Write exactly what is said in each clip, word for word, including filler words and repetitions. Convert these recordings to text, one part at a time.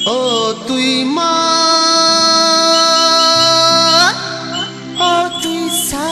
O twi ma, o twi sa.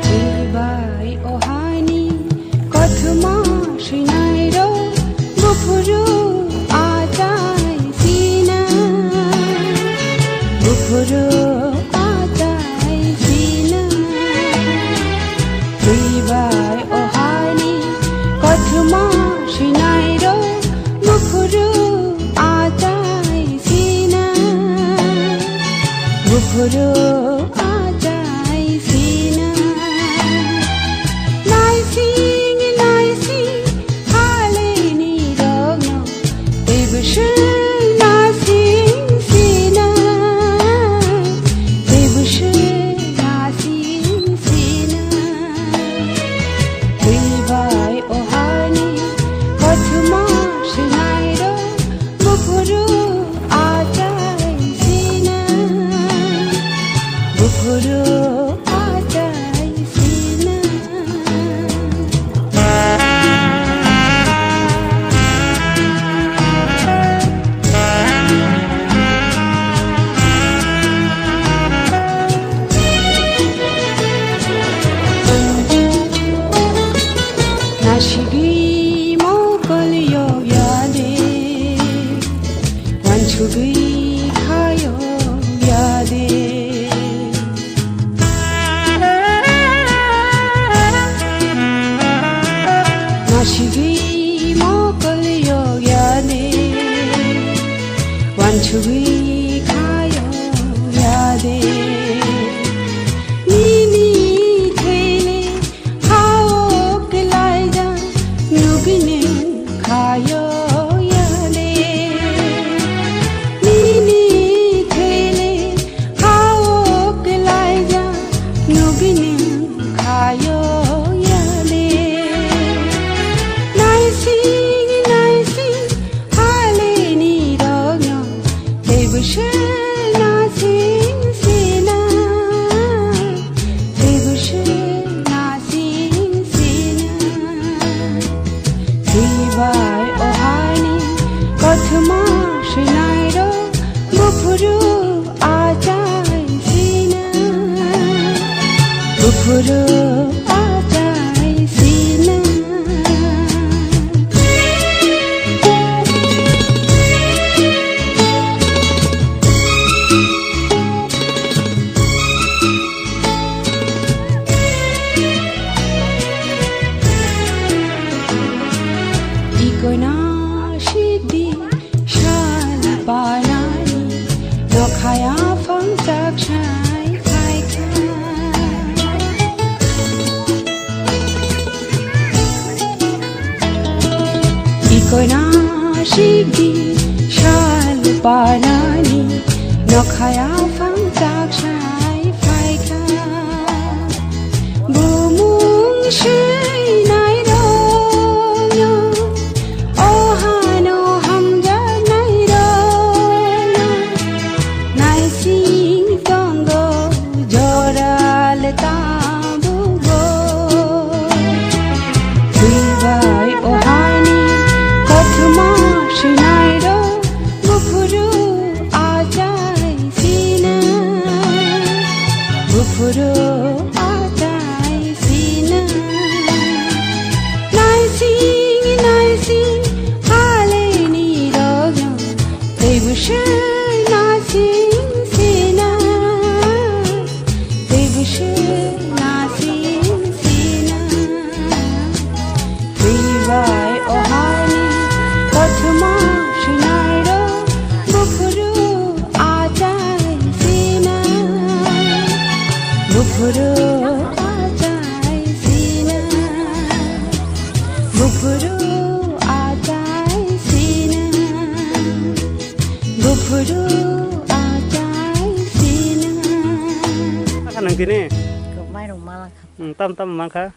Twi bai o hani kothoma swinairok buphuru achai sina, buphuru achai sina. Twi bai o hani kothoma swinairok buphuru achai sina, buphuru achai sina. Naising naising halini rokno tei bwswk nasing sina, tei bwswk nasing sina. Twi bai o hani kothoma swinairok buphuru achai sina, buphuru achai sina. Nasigwi mokol yok ya de, wansugwi kha yok ya de. Nasigwi mokol yok ya de, wansugwi kha yok ya de. Nini thele hao kwlaijak nugwini khayo yale. Nini thele hao kwlaijak nugwini khayo yale. Naising naising halini rokno tei bwswk nasing sina, tei bwswk nasing sina. Twi bai o hani kothoma swinairok buphuru achai sina, buphuru achai sina. Ikoina sikdi sal panani, nokhaya phangchak sai phaikha. Ikoina sikdi sal panani, nokhaya phangchak sai phaikha. Bumung swinairokno, o hano hamjaknairokno naising tongo jora le tabukbo. Twi bai o hani kothoma swinairok buphuru achai sina, buphuru achai sina. Aka nang tini? Kok mai rong mala kha. Hmm, tam tam mang kha.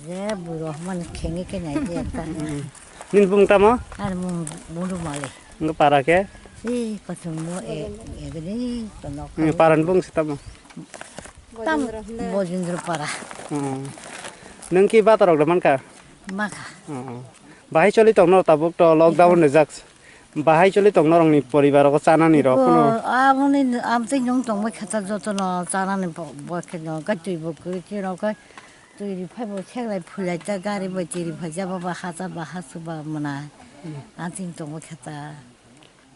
Je buro man khengi ke nai je ta. Hmm. Nin bung tamo? Ar mung bung ru male. Nge para ke? Ih, kosong mo e, e gini, kono. Nge paran bung si tamo? Tam Bojendra Para. Hmm. Nang ki batarok da man kha? Ma kha. Hmm. Bahai choli tong no tabuk to lockdown rijak. Bahai choli tong norokni poribar o chanani rok Iko, kuno. Aboni amtwi nung tongbai kha ta jotono chanani bo, bo khe no, kai twi bo kwrwi khe no, kai twi ri phai bo seklai phulai ta gari bai twi ri phai ja ba, ba ha cha ba ha su ba mwnai. Hmm. Amtwi tongbai kha ta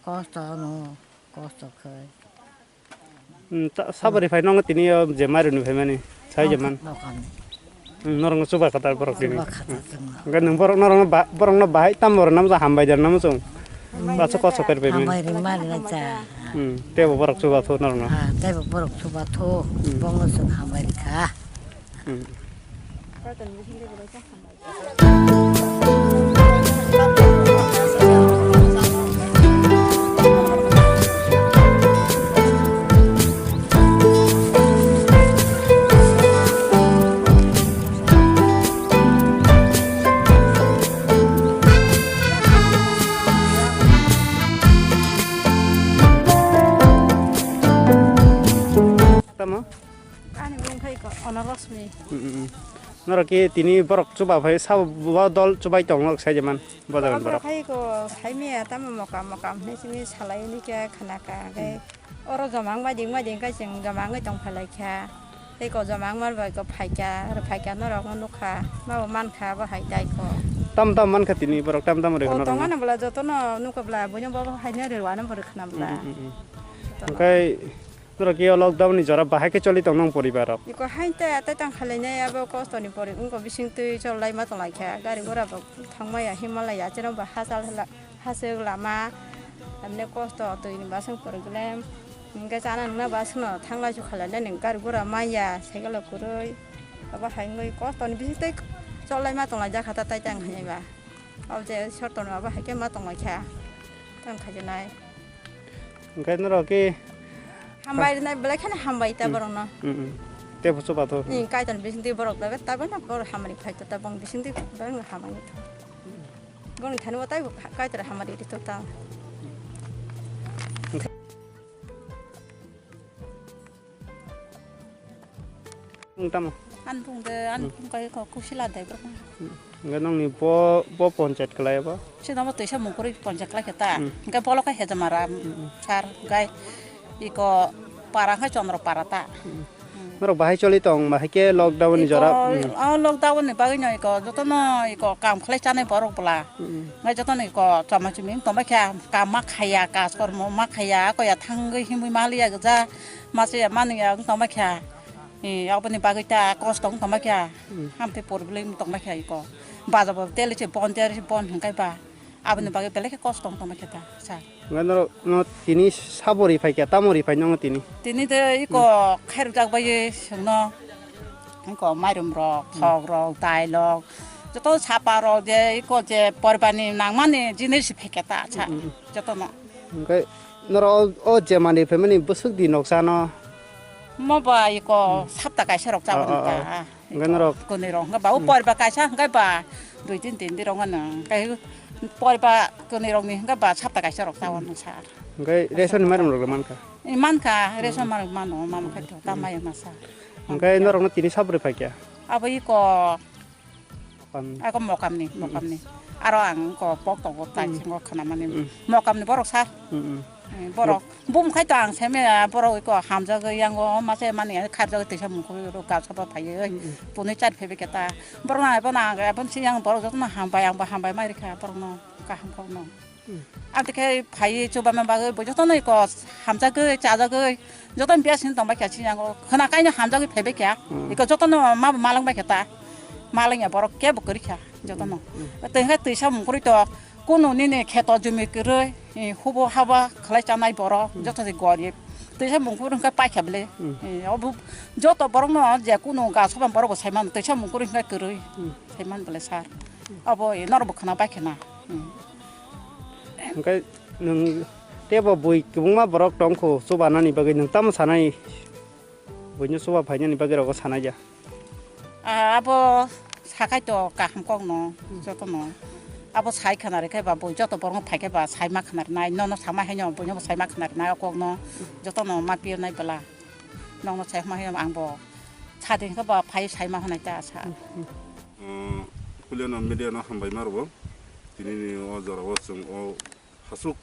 kosto no, kosto khai. Hmm, ta-, sabari phai nongo tini o je mairu ni phaimani, sai je man. Bokam ni. Hmm, norokno chuba khatar borok tini. Chuba khatar chwngno. Hwnkhe nwng borok norokno ba-, borokno bahai tamo rwnam cha hambai da rwnam chwng. Bacha koso kari pai mani. Hambai rwma rwna cha. Hmm, tebo borok chuba thu norokno. Ah, tebo borok chuba thu. Hmm. Bongno chwng hambai rwkha. Hmm. Tamo? Ani bung khai ko, Ono Rosmi. Mm, mm, mm. Norok ki tini borok chuba phai sabo bo dol chubai tong nok sai jeman bo jagan Borok borok. Khai ko, khai miya tamo mokam mokam hwnwi simi salai ni khe khana ka, khai oro joma wng bai ding bai ding khai chwng joma wngwi tong phalai kha. Tei ko joma wng mar bai ko phai kha, oro phai kha norok no nuk kha, ma bo man kha bo hai dai ko. Tam tam man kha tini borok tam tam ri Ko hono tong rok. Ano bwla joto no nuk bwla buino bo hai no ri wano bo rwkhna bwla. Mm, mm, mm. Joto no. Hwnkhe Norok khe o lockdown ni jora bahai khe choli tong nang poribar rok? Iko hain te atai tang khalai nai abo kosto ni pori wngko bising twi chol lai ma tong lai kha gari gura bo thang maya Himalaya chero bo hachal hla hachwk lama amne kosto twi ni basing pori gule hwnkhe chana nungna basing no thang lai chu khalai nai gari gura maya cycle rok kwrwi abo hai wngwi kosto ni bising twi chol lai ma tong lai jakha ta tai tang khainai ba abo je sor tono abo hai khe ma tong lai kha tang khaijak nai. Hwnkhe norok khe Hambai rwnai belai kheno hambai ta Hmm. borokno. Hmm, hmm. Tei bo chuba tho. Ni kaitor bisingtwi borok dabe tabana borok hamari phai ta tabang bisingtwi borok hamari tho. Borok thani bo tai kaitor hamari ri tho ta. Wng tamo? An bung de, an Hmm. bung kai ko kusila dai bro. Hmm. Hwnkhe nongni bo, bo ponchayat kwlai bo? Sino bo twisa mungkuri ponchayat kwlai khe ta. Hmm. Hwnkhe bolo khe hejamara, Hmm, hmm. sar, hwnkhe iko para khe Chondro para ta. Hmm. Hmm. Norok bahai choli tong, bahai khe lockdown ni Iko, jora, hmm. o lockdown ni bagwi no iko jotono iko kam khlai chanai borok bwla. Hmm. Hwnkhe jotono iko chama chumi wng tongbai kha, kam ma khaiya, kaj kormo ma khaiya, ako ya thangwi himwi ma liya gwja, ma se ya manwi ya wng tongbai kha. Eh, aboni bagwi ta kosto wng tongma kha. Hmm. Hamtwi problem wng tongma kha iko. Baja bo tele se bon, tele se bon hwnkhe ba. Aboni Hmm. bagwi belai khe kosto wng tongma kha ta, sir. Hwnkhe norok no tini sabo ri phai kha, tamo ri phai nongo tini? Tini de iko Hmm. khairok jak bai chwngno. Iko mairum rok, Hmm. thok rok, dai rok, joto sapa rok je iko je poribani nangmani jinis phai kha ta, sir. Hmm, hmm, hmm. Jotono. Hwnkhe norok o, o je manwi phaimani bwswk di noksa no? Mo ba iko Hmm. sapta kaisa rok Oh, chawani oh, ta. oh. Hwnkhe norok Kwnwi rok hwnkhe ba o Hmm. poriba kaisa hwnkhe ba dui tin tin di rok hwnkhe hwnkhe poriba kwnwi rok ni hwnkhe ba sapta kaisa rok chawani sir. Hwnkhe ration ni mairum rok le mankha? Eh, mankha, ration Hmm. mairum mano, mama khe to ta Hmm. mai ma sir. Hwnkhe norok no tini sabri phaikha? Abo iko Mokam. Ako mokamni, Mm. mokamni. Aro ang ko pok tongo tai Mm. singo khanamani. Mm. Mokamni borok sa. Mm, mm. Eh, borok. Mok- Bum khai to ang seme, ah, borok ko hamjagwi yango mase mani kharjagwi tisa mungkhu ro ka sabo phaiwi. Mm, mm. Tuni char phebe keta. Borok na ebo na ebo si yang borok jotono hambai ang bo hambai mai rikha borokno kaham kokno. Hmm. Amtwi khe phaiwi chubama bagwi bo jotono iko hamjagwi, chajagwi, jotono biya sini tongbai kha sini yango. Khwna kaino hamjagwi phaibai kha. Hmm. Iko jotono ma, malangbai kha ta. Malangya borok kebo kwrwi kha jotono. Hmm, hmm. Tei hwnkhe twisa mungkwrwi to kunu nini kheto jumi kwrwi, eh, hubo haba khlai chanai borok, Hmm. joto se gorib. Twisa mungkwrwi hwnkhe paikha bwle. Hmm. Eh, obo joto borokno je kunu ga soba borok bo saimano twisa mungkwrwi hwnkhe kwrwi. Hmm. Saiman bwle sir. Obo, eh, norok bo khwna bai khwna. Hmm. Hwnkhe nwng Tei bo bui kwbangma borok tongkho chubanani bagwi nwng tamo sanai? Buino chuba phainani bagwi rogo sanai ya. Ah, abo sakai to kaham kok no, joto no. Abo sai khana rikhe ba bui joto borok phai khe ba sai ma khana rinai, nono sama haino buino bo sai ma khana rinai o kok no, joto no ma pio nai bela. Nokno sai ma haino ang bo sadin khe ba phai sai ma honai ta asa. Puliano media no hambai ma rwo. Tini ni o jora o chwng o hasuk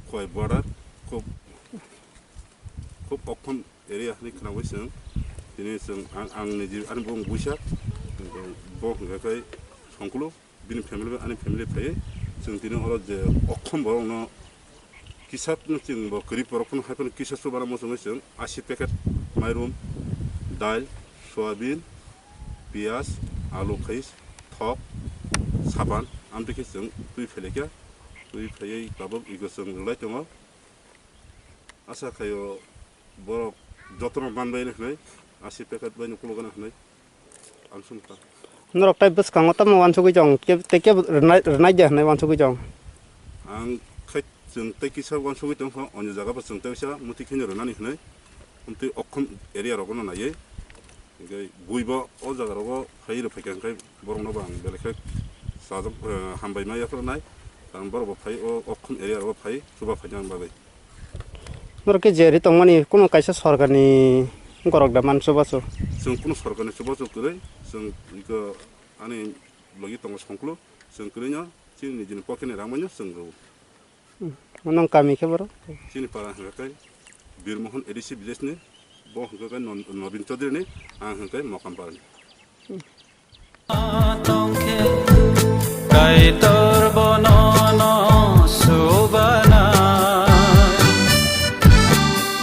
Khowai border khub, khub okhom area hinwi khwnawi chwng. Tini chwng ang, ang niji ani bung buisa, bo hwnkha khe Songkulu, bini family bai ani family phaiwi chwng tini oro je okhom borokno kisa no chwng bo kwrwi borok phano hai phano kisa chubana muchungwi chwng ashi packet mairum, dal, soyabin, piyaj, alu khai thok, saban, amtwi khe chwng twi phelaikha. Twi phaiwi tabuk ego chwng rwlai tongo. Asa khaio borok jotono manbai hinwi, ashi packet bai nuklo gana hinwi ang sumkha. Norok tai bwskango tamo wansugwi tong, ke-, tei kebo rwnai, rwnai de hinwi wansugwi tong. Ang khai chwng tei kisa wansugwi tongkha, onyo jaga bo chwng tei kisa muti kheno rwnani hinwi, amtwi okhom area rogono naiwi. Hingke bui bo o jaga rogo phai rw phaikha, hingke borok no bo ang belai khe sajak, eh, hambai ma yapharnai. Ang borok bo phai o, o khum area rogo phai chuba phaina bagwi. Norok khe je ri tongmani kuno kaisa sorkarni borok da man chubachu? Chwng kuno sorkarni chubachu kwrwi, chwng iko ani logi tongo Songkulu, chwng kwrwino chini nijini pocket ni rang manya chwng rw. Hmm. Nong kami khe borok? Chini para hwnkha khe Birmohon A D C village ni, bo hwnkha khe Non-, Nobin Chaudhary ni, ang hwnkha khe Mokampara ni. Tongkhe Kaitor bono no subana,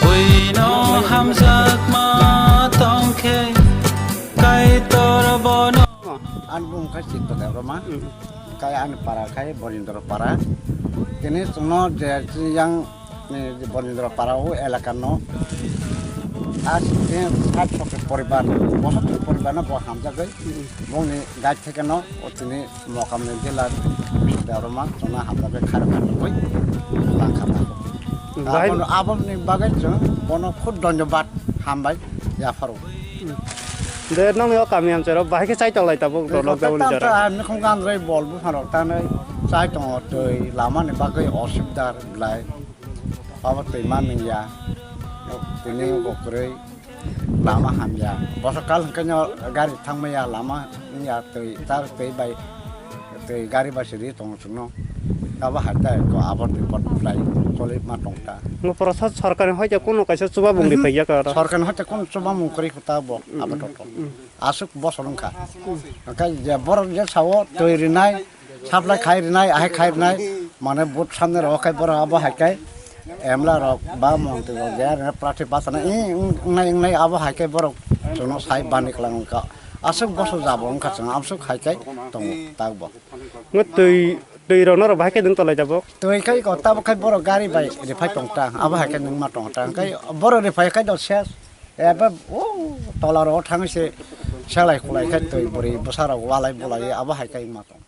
buino hamjakma tongkhe Kaitor bono. Ani bumung khe Chitto Debbarma. Hmm. Kai ani para khai Borindra para. Tini chwngno je yang ni Borindra para o elaka no. As sat sokri poribar, bosot poribar no bo hamjagwi. Hmm. Bongni gait theke no o tini Mokamni jila Chitto Debbarma chwngno hamjagwi khari khari koi langkha ta. Hmm. Bahai aboni, aboni bagwi chwng bono khub dhonyobad hambai yapharo. De nokni o kami amchairo bahai khe chai tonglai tabuk to lockdown ni jora. Tei nukhung gandrai bol bupharok tanai chai tongo, twi lamani bagwi osubidar belai. Abo twi manliya. Tini bo kwrwi lama hamya. Bosok kal hwnkhe no gari thangmaya lama wngya, twi tar twi bai twi gari bai siri tongo chwngno. Abo hai ta ko abo twi pot belai choli ma tongta. Ngo prasad sorkar ni hoite kuno kaisa chuba bung ri paikya ka aro. Sorkar ni hoite kuno chuba mung kwrwi kho ta bo abo toto. Aswk bosor wngkha. Hwnkhe je borok je sao twi rinai, supply khai rinai, ahai khai rinai, mane vote samne rok khai borok abo hai khai M L A rok ba montri rok je rina prarthi bachana i wngnai wngnai abo hai khai borok chwngno sai bani kwlang wngkha. Aswk bosor jabo wngkha chwng amswk hai khai tongo tak bo. Ngo twi, twi rok norok bahai khe nwng tolai jabo? Twi khai ko tabuk khai borok gari bai riphai tong ta, abo hai khe nwng ma tong ta. Hwnkhe borok riphai khai do ses. Eba o tola rok thangwi se selai khulai khai twi bwrwi bwsa rok walai bulai abo hai khai ma tong.